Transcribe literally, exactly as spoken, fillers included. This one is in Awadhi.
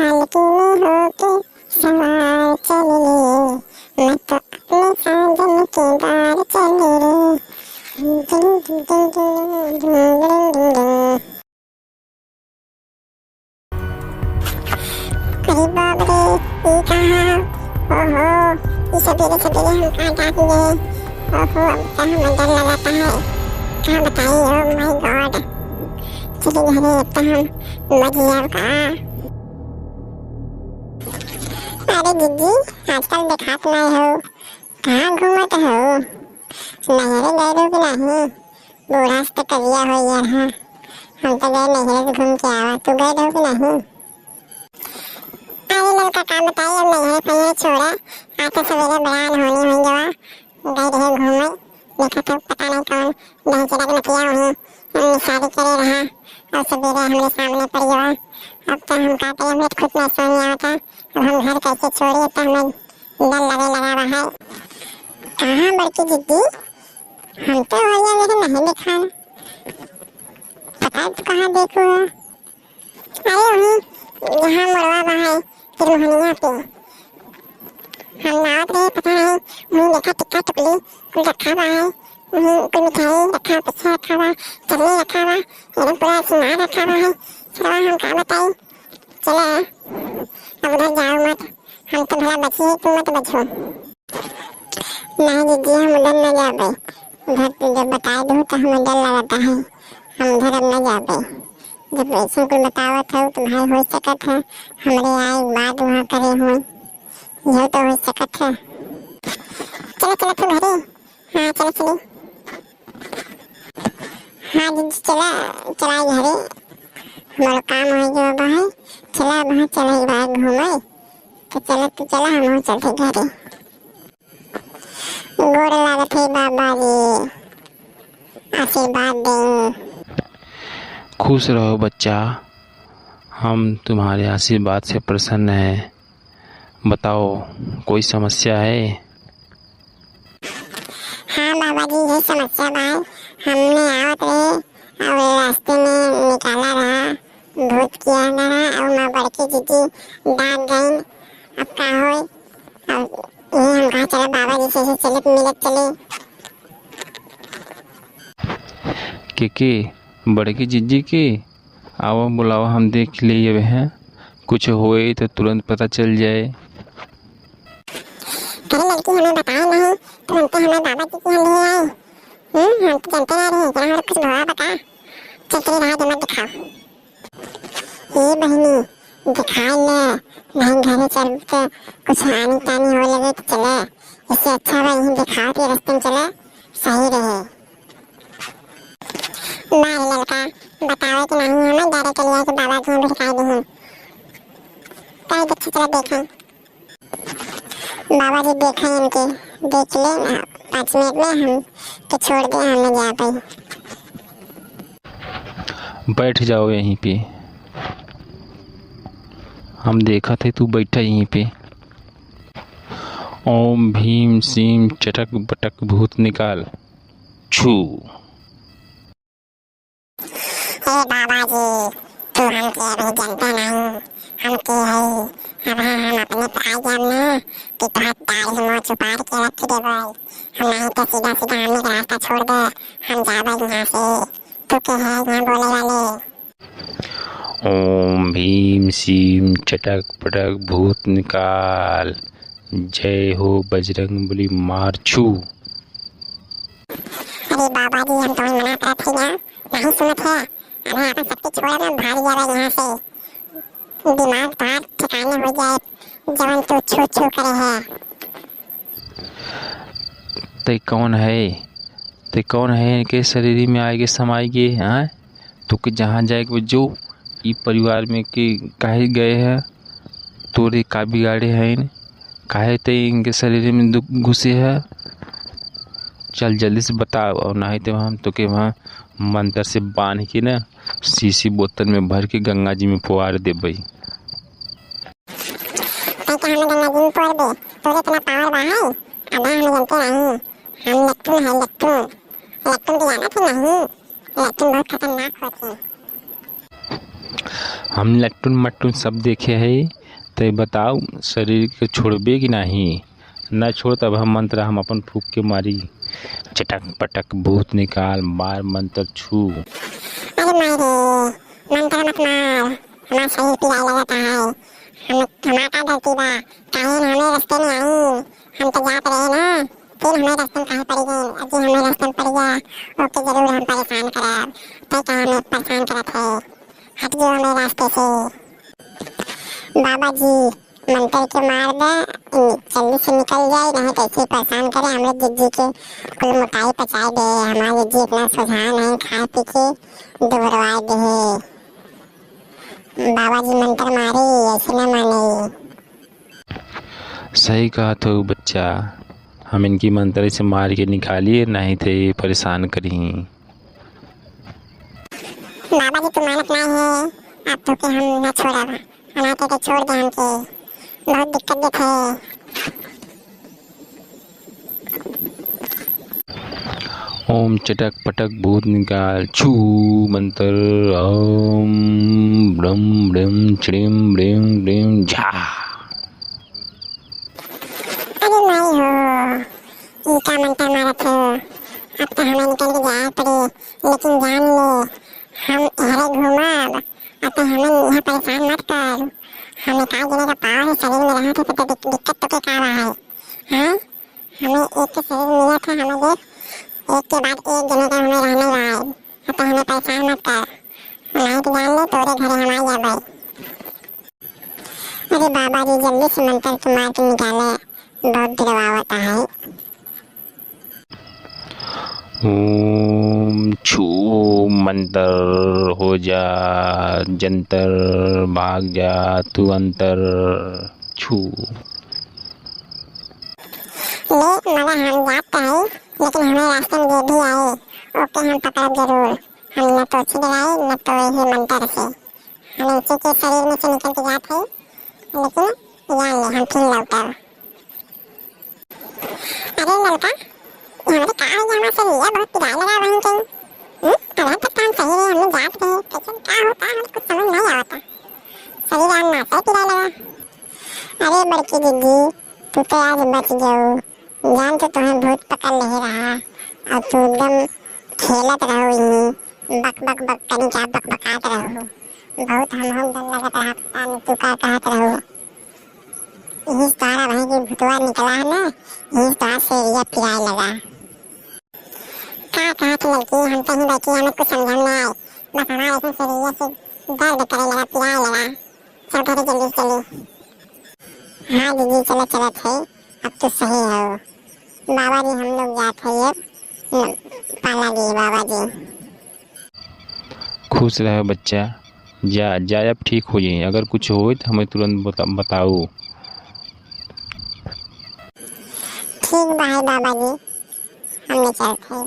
पालकी में होके सवार चल ले, मैं तो अपने साजन के द्वार चल ले। अरे बाप रे, ई कहाँ? ओहो, ई सबेरे सबेरे हम कहाँ जात गए? ओहो, अब तो हमें डर लगाता है। का बताई, oh my God। चलिए घरे, अब तो हम मर जाब का। अरे दीदी, आजकल देखात नहीं हो, कहाँ घूमत हो? नैहरे गए रहो कि नहीं? बूढ़ा से तो करिया हो यार, हाँ। हम तो गए नैहरे से घूम के आवा, तू गए रहो कि नहीं? अरे ललका, का बताई, अब नैहरे फैहरे छोड़ा, आज तो सवेरे बड़ा अनहोनी हो गवा, गए रहे घूमे, देखा तो पता नहीं कौन दहेजरा के नतिया वहीं हमने शादी करे रहा, और सवेरे हमरे सामने पड़ गवा। अब तो हम का करें, हमें खुद नहीं समझ में आवता, अब हम घर कैसे छोड़ी, तो हमें डर लगे लगा रहा है। कहाँ बड़की दीदी, हम तो भैया जैसे नहीं दिखान, पता है तू कहाँ देखो है? अरे वहीं, यहाँ मोड़वा बा है, तिरमोहनिया पे। हम आवत रहे, पता नहीं, वहीं देखा टिक्का टुकली कुल रखा बा है, वहीं कुल मिठाई रखा, पीछे रखा बा, चटनी रखा बा, एकदम पूरा सामान रखा बा है। चलो हम का बताई, चले, अब उधर जाओ मत, हम तो भला बची है, तू मत बचो। नहीं दीदी, हम उधर न जाबे, उधर तू जब बताए दू तो हमें डर लगता है, हम उधर अब न जाबे। जब ऐसे कुल बतावत हो तो भाई हो सकत है हमरे आए के बाद वहाँ करे हुए, यह तो हो सकत है। चलो चलो तू घरे, हाँ चलो चलो। हाँ दीदी चला, चला घरे, हमारा काम हो गया बा है, चला अब वहाँ चले बाहर घूमे, तो चला तू चला हम चलते घरे। गोड़ लागत है बाबा जी, आशीर्वाद दें। खुश रहो बच्चा, हम तुम्हारे आशीर्वाद से प्रसन्न हैं। बताओ, कोई समस्या है? हाँ बाबा जी, ये समस्या बा। हमने आवत रहे और रास्ते में निकाला रहा, भूत किया ना रहा और माँ बड़की दीदी डांट गई। अब का होई? अब ये हम कहा चला बाबा जी से, से चले मिलत चले। के के? बड़की जिज्जी के? आवा बुलावा, हम देख लेई अब हैं, कुछ होए तो तुरंत पता चल जाए। अरे लड़की हमें बताए नहीं, तुरंत हमें बाबा जी के यहाँ ले आए। हम्म, हम तो जानते ना रहे, यहाँ कुछ भवा बता। चल चल रहा जो मत दिखाओ। ए बहिनी, दिखाई ले, नहीं घरे चल तो कुछ आनी तानी हो लगे तो चले। इससे अच्छा बा यहीं दिखाओ के रास्ते में चले, सही रहे। ना रे ललका, बतावे के नहीं, हमें डरे के लिए कि बाबा जी भिड़काई दी हैं। कई देखी चला देखें। बाबा जी देखें इनके, देख ले ना, पाँच मिनट में हम तो छोड़ दे, हम नहीं जा पाई। बैठ जाओ यहीं पे, हम देखत है तू बैठा यहीं पे। ओम भीम सीम चटक बटक भूत निकाल छू। ए बाबा जी, तू हमके अभी जानता नहीं, हम के हई? अब हम अपने पे आ जाम ना कि तोहार दाढ़ी मोछ उपाड़ के रख देबै। हम नहीं तो सीधा सीधा हमने के रास्ता छोड़ दे, हम जाबै यहाँ से। तू के है यहाँ बोले वाले? ओम भीम सीम चटक पटक भूत निकाल, जय हो बजरंग बली मार छू। अरे बाबा जी, हम तुम्हें मना करत थी ना, नहीं सुनत है। अरे अपन शक्ति छोड़ ना, भाग जावे यहाँ से। दिमाग तोहार ठिकाने हो जाए, जवन तू छू छू करे है। ते कौन है? ते कौन है इनके शरीर में आए के समाई के, हाँ? तोके जहाँ जाए के जो, ई परिवार में के काहे गए है? तोरे का बिगाड़े हैं? काहे ते इनके शरीर में दु-, घुसे है? चल जल्दी से बताओ, और नहीं तो हम तोके वहाँ मंत्र से बांध के ना शीशी बोतल में भर के गंगा जी में पुआर देबै। तै का हमें गंगा जी में पुआर दे? तोरे इतना पावर बा है? अब हम जानते नहीं। हम लट्टू है, लट्टू। लट्टू के जानत ही नहीं। लट्टू बहुत खतरनाक होते हैं। हम लट्टुन मट्टुन सब देखे है, तै बताओ, शरीर के छोड़बे कि नाही? ना छोड़, तब हम मंत्र हम अपन फूक के मारी। चटक पटक भूत निकाल, मार मंत्र छू। अरे माई रे, मंत्र मत मार, हमार शरीर पिराए लगत है। हम, हमार का गलती बा? काहे न हमरे रस्ते में आई? हम तो जात रहे ना, फिर हमरे रस्ते में काहे पड़ गए? अब जे हमरे रस्ते में पड़ गया, ओके जरूर हम परेशान करब। तै का हमें परेशान करत है? हट जो हमरे रास्ते से। बाबा जी, मंत्र के मार दे, जल्दी से निकल जाए, नहीं तो ऐसे ही परेशान करे। हमरे जिज्जी के कुल मोटाई पचाए दे। हमार जिज्जी इतना सोझा नहीं, खाए पी के दुबरवाए दे। बाबा जी मंत्र मारी, ऐसे ना माने। सही कहत हो बच्चा, हम इनकी मंत्र से मार के निकालिए, नहीं तो ये परेशान करी। बाबा जी, तू मानत नाही है, अब तोके हम ना छोड़ब, अनाथ के छोड़ दे हमके, बहुत दिक्कत देत है। ओम चटक पटक भूत निकाल, छू मंत्र, ओम ब्रम ब्रम चिड़िम ब्रिम ब्रिम झा। अरे माई हो, ई का मंत्र मारत हो? अब तो हमें निकल के जाए पड़ी, लेकिन जान ले, हम एहरे घूमब, अब तो हमें यहाँ परेशान मत कर। हमें का गिने का पावर है, शरीर में रहत है, तो दिक-, दिक्कत तो के का बा है? हाँ? हमें एक के शरीर मिलत है, हमें देख, एक के बाद एक जने का हमें रहने बा है। अब तो हमें परेशान मत कर, नहीं तो जान ले, तोरे घरे हम आ जाबे। अरे बाबा जी, जल्दी से मंत्र के मार के निकाले, बहुत डरवावत है। ओम छू मंत्र, हो जा जंतर, भाग जा तू अंतर, छू। ले, मगर हम जात तो है, लेकिन हमें रास्ते में जे भी आए, ओके हम पकड़ब जरूर। हम न तो छिड़ जाए, न तो यही मंत्र से। हम इनके के शरीर में से निकल के जात है, लेकिन जान ले, हम फिर लौटब। अरे ललका, ये हमरे का हो गया, हमारे शरीर बहुत पिराए लगा वहीं के। हम्म, कल तक काम सही रहे, हमने जात रहे, कैसे क्या होता है, हमें कुछ समझ नहीं आता। शरीर आज नासे पिराए लगा। अरे बड़की दीदी, तू तो आज बच गयो। जान तो तुम्हें भूत पकड़ ले रहा, और तू एकदम खेलत रहो, यहीं बक बक बक कनी का बकबकात रहो। बहुत हम हम डर लगत रहा, पता नहीं तू का कहत रहो। यही सारा वहीं की भूतवा निकला है ना, यही सारा से एरिया पिराए लगा। का कहत लड़की, हम तो ही बैठी, हमें कुछ समझ में ना आए, बस हमारे ऐसे शरीर से दर्द करे लगा, पिराए लगा। चल घरे जल्दी चली। हाँ दीदी, चलो चलत है, अब तो सही हो। बाबा जी, हम लोग जात है अब, न, पाला दिए बाबा जी। खुश रहो बच्चा, जा जा, अब ठीक हो जाई। अगर कुछ होई तो हमें तुरंत बता, बताओ। ठीक बा है बाबा जी, हमने चलत है।